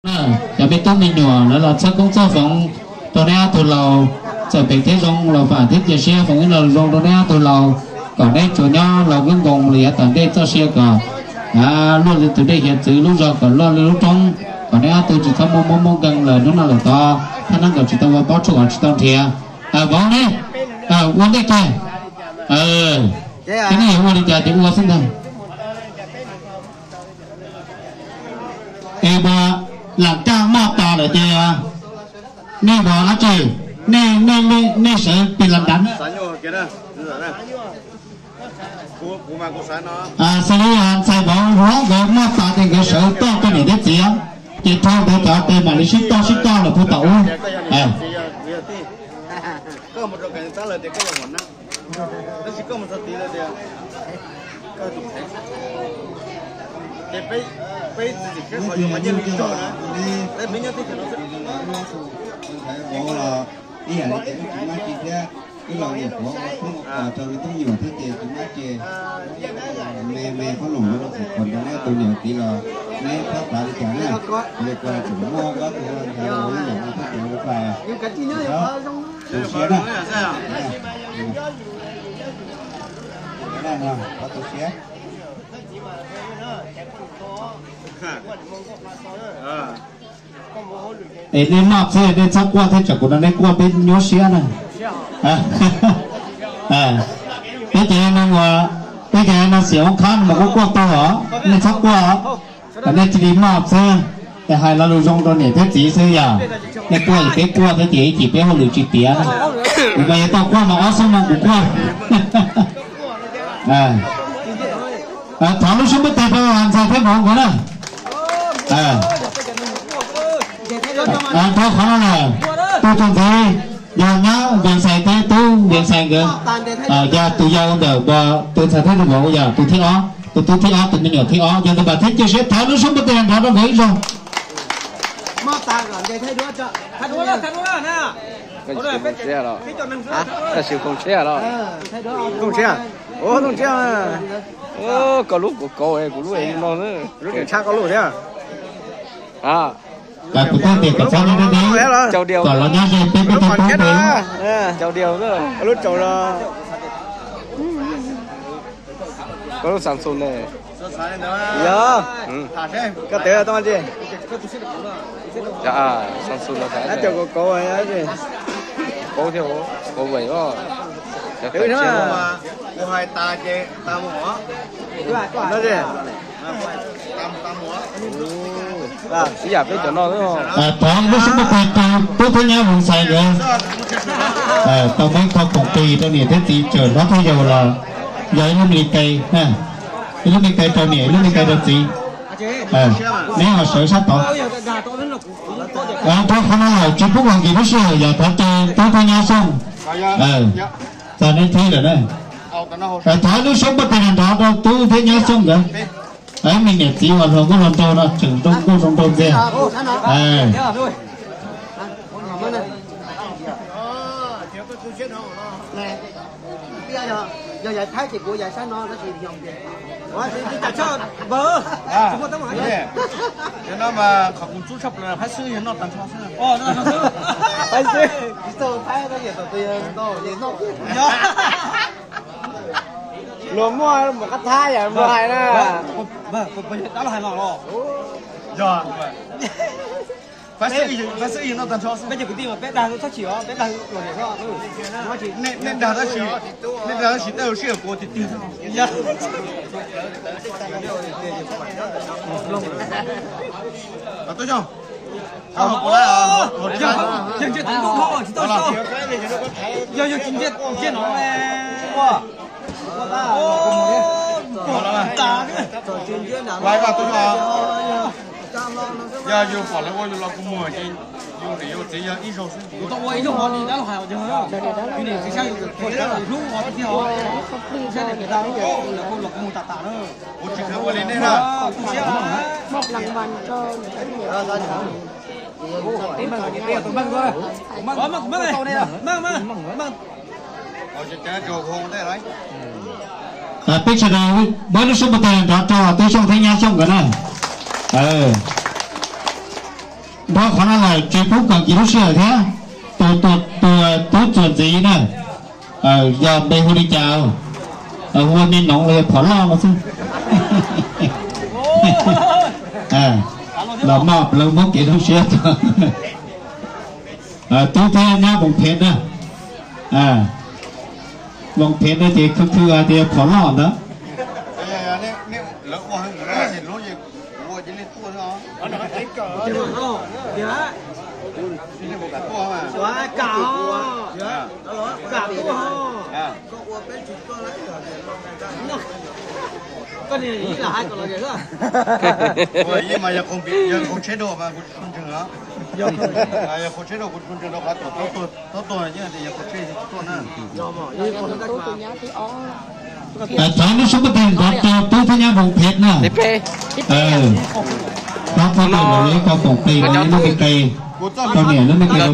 Cov me tub me nyuam lawv los txhawb koob txhawb hmoov rau neb ob tug laus, txawm pem thiab zoo los vam thiab cia siab foom ib lo lus zoo rau neb ob tug laus, kom neb tsuas nyob laus koob nkoos los yav tom ntej txoj sia kom luaj li tus dej hiav txwv, lub zog kom luaj li lub roob, kom neb ob tug tsis txhob muaj mob muaj nkeeg lawm hnub no lawm tod, thab neeb kom tsis tau ua pob tshuaj kom tsis tau nrhiav. Vauv ne, ua ntej kiag, nej yuav ua li cas ces ua xwb ntag. Es lam kaj moj tas lawm ces nej vauv dab tsi, nej sawv pes las ntav. Xws li ntxhais vauv hlob nkawd moj tas ces nkawd sawv toj rau niam thiab txiv, ces dhau ntawd cov tes mam li sib toj sib toj lawm puag tom ub. Ib yam li ces wb tsis maj ci thiab, wb los niam qhuav ua phooj ua kos rau wb tub nyuam thiab ces tsis maj ces me me qhob noom yuav los qhuas rau neb tus niam txiv los neb txhob xav li cas na. Li kuv tseem muaj ob tug ntxhais los wb niam no thiab ces ua fais tu siab na. Qhov tu siab. Es nej noj txhij nej txhob quaj thiab, tsam kuv no nej quaj peb nyuaj siab na. Peb ces no, peb ces no xiam ua qhab no mas quaj quaj tuag os, nej txhob quaj os. Nej cia li noj xwb, es hais lo lus zoo rau niam thiab txiv xwb yom. Nej quaj ces peb quaj thiab ces ib chim peb hauj lwm tsis tiav. Kuv mas yuav tau quaj mas ob xuab moos kuv quaj. Thov lub suab npuaj teg rau ntxhais thiab vauv nkawd na. Dhau qhov no lawm, tus txuas ntxiv yog nyab Vias Xais thiab tub Vias Xais nkawd, yog tus yau ntawm tus ntxhais thiab tus vauv yog tus thib ob, tus tub thib ob, tus me nyuam thib ob. Yog ntawd mam thiab cia siab thov lub suab npuaj teg nrov rau nkawd ib zaug. Tab sis Tooj Tshiab los, Tooj Tshiab, Tooj Tshiab, koj lub kuv kauv, kuv lub no, lub tseem tshaj koj lub thiab. Kuv thiaj tias kom txhob nyob deb deb, kom los nyob ze peb peb tau pub peb. Lub tsaus, koj lub Samsung ne? Yog, koj teb tau tsi? Samsung no, kauv thiab, kauv vim os. Kuv hais tas ces tas mus. Ib yam peb cov no. Thov lub suab npuaj teg rau tub thiab nyab Vias Xais nkawd tau muab ib qho khoom plig rau niam thiab txiv tseem hlob thiab yau los yog ib lub me li kais, ib lub me li kais rau niam, ib lub me li kais rau txiv. Neb ho sawv sab tod. Dhau qhov no lawm tsis pub kom nkim lub sij hawm, yog thov caw tub thiab nyab Xyooj, txog neb thib lawm na. Thov lub suab npuaj teg nrov rau tub thiab nyab Xyooj nkawd. Ib me niam txiv uas hluas nkauj hluas nraug no tseem zoo nkauj zoo nraug ntxiag. Cov no mas qhov kuv ntxub tshaj plaws phab xwb yog noj tag nrho xwb. Phab xwb. Luag muaj mus qab thab yam luag hais na. Phab xwb yog noj tag nrho xwb. Peb dag txhob chim os, peb dag los nej dag tab sis, nej dag tab sis tej zaum sij hawm kuv ua tiag tiag. Tub Xyooj, yog yus tsis ntsia no, yog yus pom lawv ua yus los kua muag ces yus niam yus txiv yog ib zaug xwb. Kuv tau ua ib zaug ho li dab laug hais os, yus niam txiv saib yus, yus hlub ho tiag tiag os. Saib niam txiv tas lawm kuv mus tas tas na. Kuv tsis kheev ua li nej na. Tus siab. Peb sawv daws muab lub suab npuaj teg nrov rau tub Xyooj thiab nyab Xyooj nkawd na. Nrog qhov no lawm tsis pub kom kis lub sij hawm thiab. Tus, tus, tus tub txuas ntxiv na, yog npe hu li cas? Hu ua me noov los yog phom loj no xwb. Los maj lawv muab kev zoo siab rau tub thiab nyab Voos Phev na. Voos Phev no ces khwv khwv hais tias phom loj ntawd. Thov lub suab npaj teg nrov rau tub thiab nyab Voos Phev na. Hlob Thoj Tawm los yog ib qho koom plig los yog lub me qe, rau niam lub me qe rau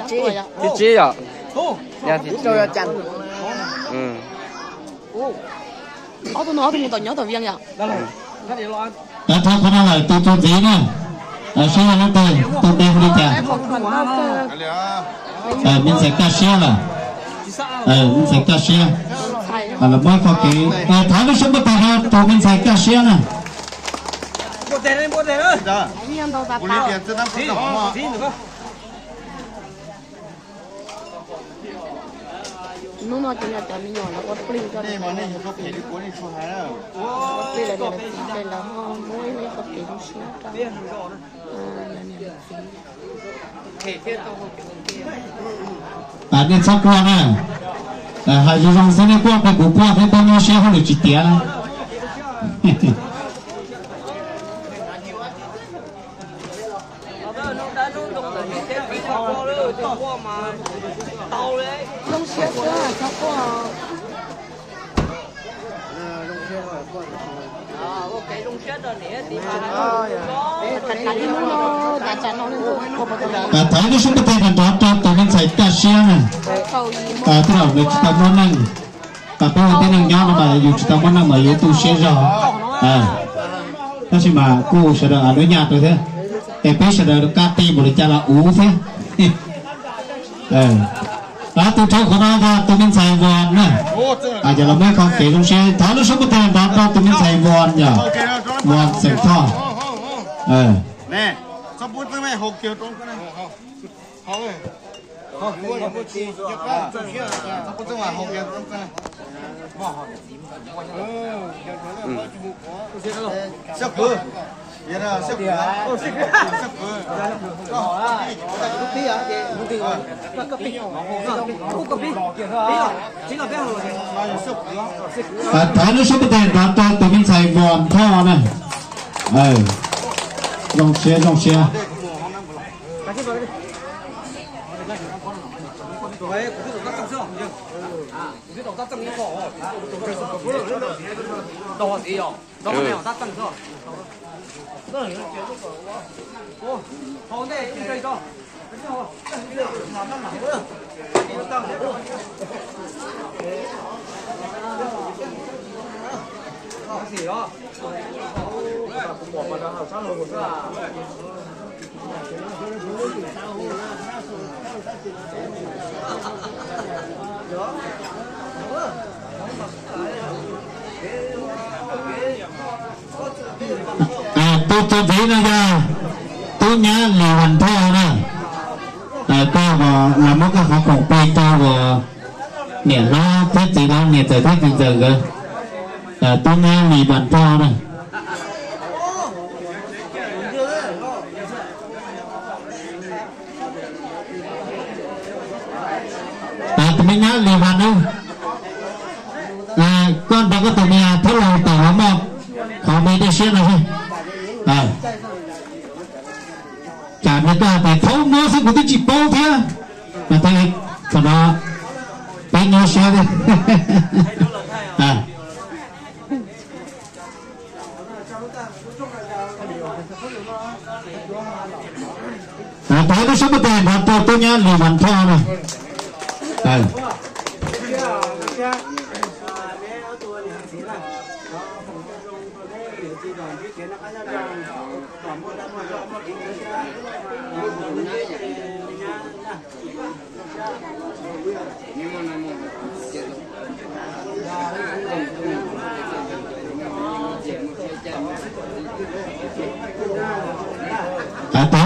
txiv. Thib tsib yom. Ob tug no ob tug mus tom nyob tom Vias yom. Thov qhov no lawm tus txuas ntxiv na, saib yog leej twg, tus npe hu li cas? Me ntxhais Kaj Siab lawm. Me ntxhais Kaj Siab, los muab ib qho kev. Thov lub suab npaj teg rau tus me ntxhais Kaj Siab na. Hnub no ces yog cov me nyuam lawv ua plig rau, ua plig rau niam lawv txiv ces lawv ho muab ib qho kev zoo siab rau niam lawv txiv. Nej txhob quaj na, hais zoo zoo xwb, nej quaj peb kuv quaj thiab, peb nyuaj siab hauj lwm tsis tiav na. Thov lub suab npaj teg nrov rau tus me ntxhais Kaj Siab na. Tej zaum nws tsis tau muaj neej, peb ua tib neeg nyob no mas yus tsis tau muaj neej mas yuav tu siab zog. Tab sis mas kuj sawv daws lub nyaj rau thiab, es peb sawv daws kaj ti npaum li cas los uv thiab. Tus rau qhov no yog tus me ntxhais Voos na. Yog los muab ib qho kev zoo siab, thov lub suab npaj teg nrov rau tus me ntxhais Voos yom, Voos Xeem Thoj. Thov lub suab npaj teg nrov rau tus me ntxhais Voos Thoj na. Zoo siab, zoo siab. Tus txuas ntxiv no yog tub nyab Lis Vas Thoj na. Koj los muab koj qhov khoom plig rau uas niam hlob thiab txiv hlob, niam ntxawm thiab txiv ntxawm nkawd. Tub nyab Lis Vas Thoj na. Tus me nyab Lis Vas na, koj nrog koj tus me nyuam thab laug tawm los muaj qhov me dej siab no xwb. Tsam me koj hais tias thaub muab xwb kuv twb tsis paub thiab. Mas thaum no peb nyuaj siab thiab. Thov lub suab npaj teg nrov rau tub nyab Lis Vas Thoj na. Thov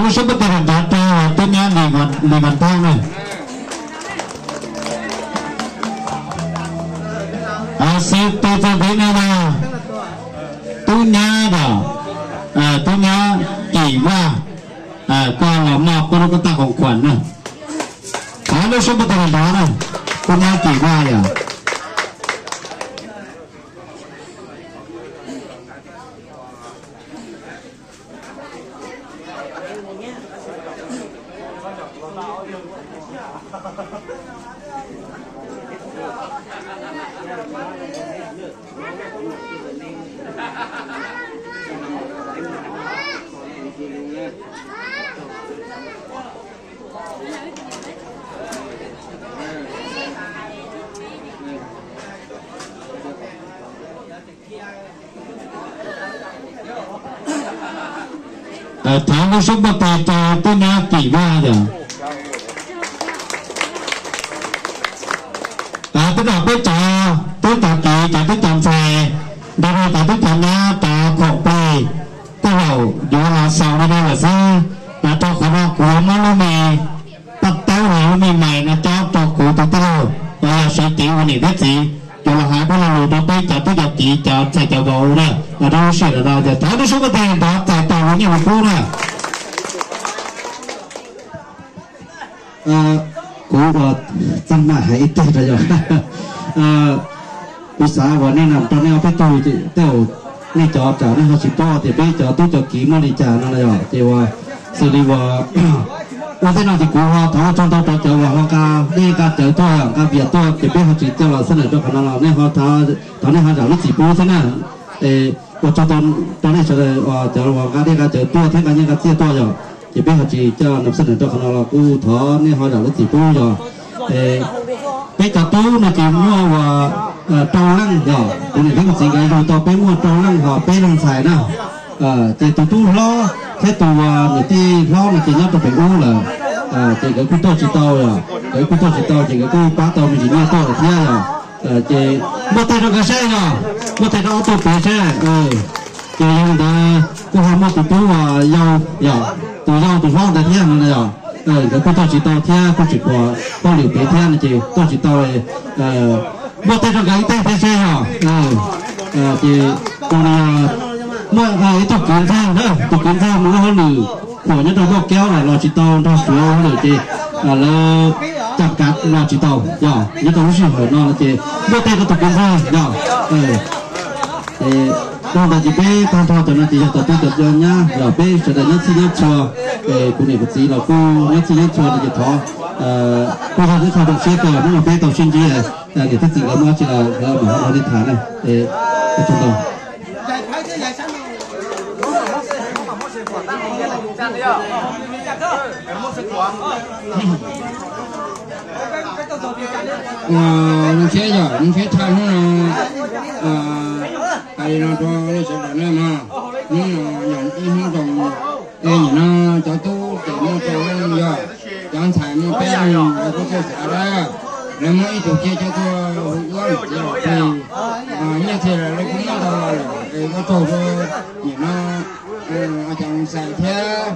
lub suab npawj tes nrov rau tub nyab Lis Vas Thoob na. Xib hwb txog peb no yog tub nyab yog, tub nyab Kim Vaj, koj los moj koj lub koj taj khoom khuam na. Thov lub suab npawj tes nrov na, tub nyab Kim Vaj yog. Thov lub suab npawj tes rau tub nyab Kim Vaj yog. Twb yog peb cov tub cov kiv, cov tub cov ntxhais, nrog rau cov tub cov nyab cov khoom plig, tej zaum yuav los xaus li no lawm xwb. Los rau qhov no kuv yuav muab lub me paj taub los lub me mais no cob rau kuv tus tij laug uas yog Sawv Ceev ua niam thiab txiv, yuav los hais peb lo lus rau peb cov tub cov kiv cov ntxhais cov vauv na, los rau lub sij hawm no ces thov lub suab npawj tes nrov txais tos lus nyiaj lus kub na. Kuv ua txaj muag hais ib teg rau yog, kuv xav uas nej nug rau nej ob peb tug, tej zaum nej cov tsam nej ho tsis paub tias peb cov tub cov kiv muaj li cas no los yog ces uas xws li uas ua tej no ces kuv ho thov ua tsaug ntau rau cov uas ho nqa dej nqa cawv tuaj, nqa vias tuaj ces peb ho tsis coj los xab nawm rau qhov no los nej ho, thov nej ho zam lub txim pub xwb na. Ua tsaug ntau rau nej sawv daws cov uas nqa dej nqa cawv tuaj thiab nqa nyiaj nqa txiaj tuaj yog, ces peb ho tsis coj los xab nawm rau qhov no los kuj thov nej ho zam lub txim pub yog. Peb cov tub no ces muaj uas rau leej yog, tus niam thiab tus txiv nkawd yug tau peb muaj rau leej ho peb leej ntxhais na. Ces tus tub hlob thiab tus niam tij hlob no ces nyob rau pem ub lawm, ces nkawd kuj tuaj tsis tau yog, nkawd kuj tuaj tsis tau ces nkawd kuj pab tau me ntsis nyiaj tuaj lawm thiab yog. Ces npuaj teg rau nkawd seb yog, npuaj teg rau ob tug pem seb. Ces yog li ntawd kuj ho muaj tus tub uas yau yog, tus yau tus hlob ntawd thiab no yog, nkawd kuj tuaj tsis tau thiab kuj tsis pom hauj lwm pem thiab no ces tuaj tsis tau. Npuaj teg rau nkawd ib teg thiab seb yog. Ces muaj ib tug kwv ntxawg, tus kwv ntxawg mus ua hauj lwm khuam nyob rau Npauj Kaub los los tsis tau nrog Suav ua hauj lwm ces lawv cam kav los tsis tau yog nyob rau lub sij hawm no ces npuaj teg rau tus kwv ntxawg yog. Dhau ntawd ces peb tag nrho cov no ces yog cov tub cov nyab yog peb sawv daws nyob txhij nyob txhua, kuv niam kuv txiv los kuj nyob txhij nyob txhua no ces thov kuj yog ib qho zoo siab kawg hnub no peb tau sib ntsib, niam thiab txiv nkawd muaj dab tsi los nkawd mam ho nrog nej tham na. Ua tsaug ntau. Zoo siab yog zoo siab tshaj hnub no hais li no rau nej sawv daws na mog. Hnub no yog ib hnub zoo, es nim no cov tub ces muaj rau leej yog, cov ntxhais muaj peb leej, lawv kuj txawj xav dab, lawv muab ib tug cia coj tuaj hu ua niam txiv los plig, nyiaj txiag los lawv kuj muab ntau los lawm es ua tsaug rau nim no cov ntxhais thiab